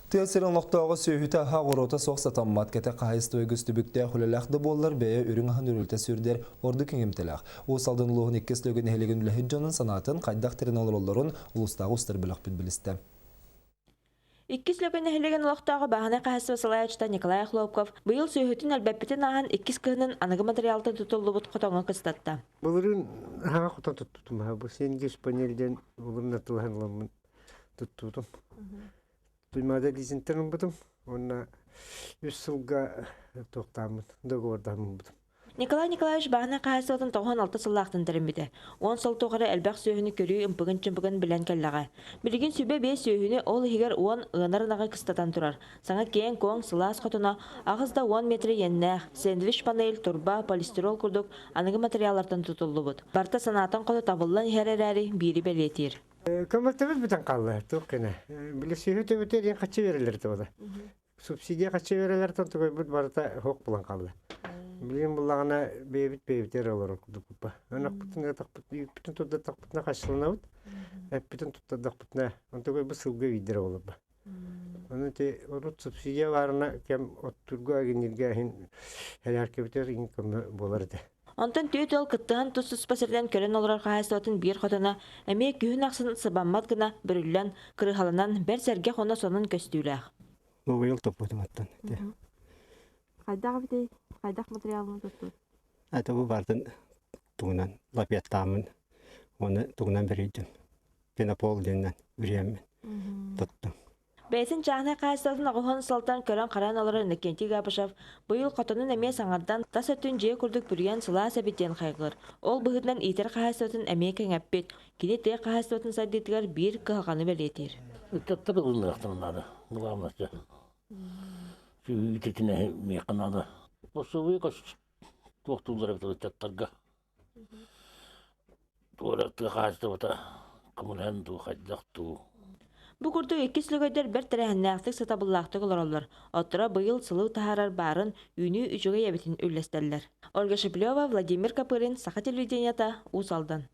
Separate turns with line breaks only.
Тыа сирин олохтооҕо сүөһүтэ аһа оҕуруота суох сатаммат, кэтэх хаһаайыстыба үгүс түбүктээх үлэлээх да буоллар, бэйэ үрүҥ аһын үрүлтэ сүүрдэр ордук иҥэмтэлээх. Уус Алдан улууһун иккис Лөгө нэһилиэгин үлэһит дьонун санаатын хайдах тэринэ олороллорун улуустааҕы устар бөлөхпүт билистэ.
Иккис Лөгө нэһилиэгин олохтооҕо бааһынай хаһаайыстыба салайааччыта Николай Охлопков быйыл сүөһүтүн элбэппитин ааһан иккис кыһынын аныгы материалтан тутуллубут хотоҥҥо кыстатта.
Былырыын аһаҕа хотон туттубутум аһа бу Сенгиш панель диэн былырыын атылаһан ыламмын туттубутум. Туймаада лизинтэн ылбытым уонна үс сылга туохтааммын договордааммын.
Николай Николаевич бааһынай хаһаайыстыбатын 96 сыллаахтан тэриммитэ. Уон сыл тухары элбэх сүөһүнү көрүү ымпыгын-чымпыгын билэн кэллэҕэ. Билигин сүбэ биэс сүөһүнү, ол иһигэр уон ыанар ынаҕы кыстатан турар. Саҥа киэҥ-куоҥ, сылаас хотоно аҕыс да уон метр иэннээх, сэндвич-панель, турба, полистирол курдук аныгы материаллартан тутуллубут. Барыта санаатан хоту табыллан иһэр эрээри биири бэлиэтиир.
Көмөлтөбүт бүтэн хаалла, туох гына. Били сүөһү төбөтө диэн хаччы берелер тобода. Субсидия хаччы берелертен тугайбыт барыта хоқ булан хаалла. Билигин буллаҕына бэйэбит бэйэбитигэр олорор курдукпут. Ынахпытын ытахпыт, үүппүтүн туттардахпытына хаччыланабыт, эппитин туттардахпытына онтугайбыт сылга биирдэрэ олорбо. Ону ити урут субсидия баарына кэм оттурга агинниргэ иһин элээркэбитигэр иҥ көмө буолар этэ.
Онтон түөрт ыал кыттыһан тус-туспа сиринэн көрөн олорор хаһаайыстыбатын биир хотоно эмиэ күһүн ахсын сыбаммат гына бүрүллэн, кырыһаланан, бэрт сэргэх уонна сонун көстүүлээх.
Быйыл туппутум оттон.
Хайдах эбитий? Хайдах материалын туттут?
Это бу бардын тугунан лапеттааммын уонна тугунан бэрийдим. Пенопол диэннэн үрүйэммин туттум.
Бэйэтин чааһынай хаһаайыстыбатын оҕуһун сылтан көрөн-харан олорор Иннокентий Габышев быйыл хотонун эмиэ саҥардан, тас өттүн дьиэ курдук бүрүйэн сылаас эбит диэн хайҕыыр. Ол быһыытынан иитэр хаһаайыстыбатын эмиэ кэҥэппит. Кини тыа хаһаайыстыбатын сайдыытыгар биир кыһалҕаны бэлиэтиир.
Ыччаттар ылыныахтарын наада, главное. Ититинэ миэхэ наада. Пособие туохтууллар эбит ыччаттарга. Туора тыа хаһаайыстыбата көмөлөһөн дуу, хайдах дуу.
Бу курдук иккис лөгөйдөр бэрт тэрээһиннээхтик сатабыллаахтык олороллор. Отторо быйыл сылы таһаарар баарын үүнүү үчүгэй эбитин үллэстэллэр. Ольга Шеплева, Владимир Копырин, Саха телевидениета, Уус Алдан.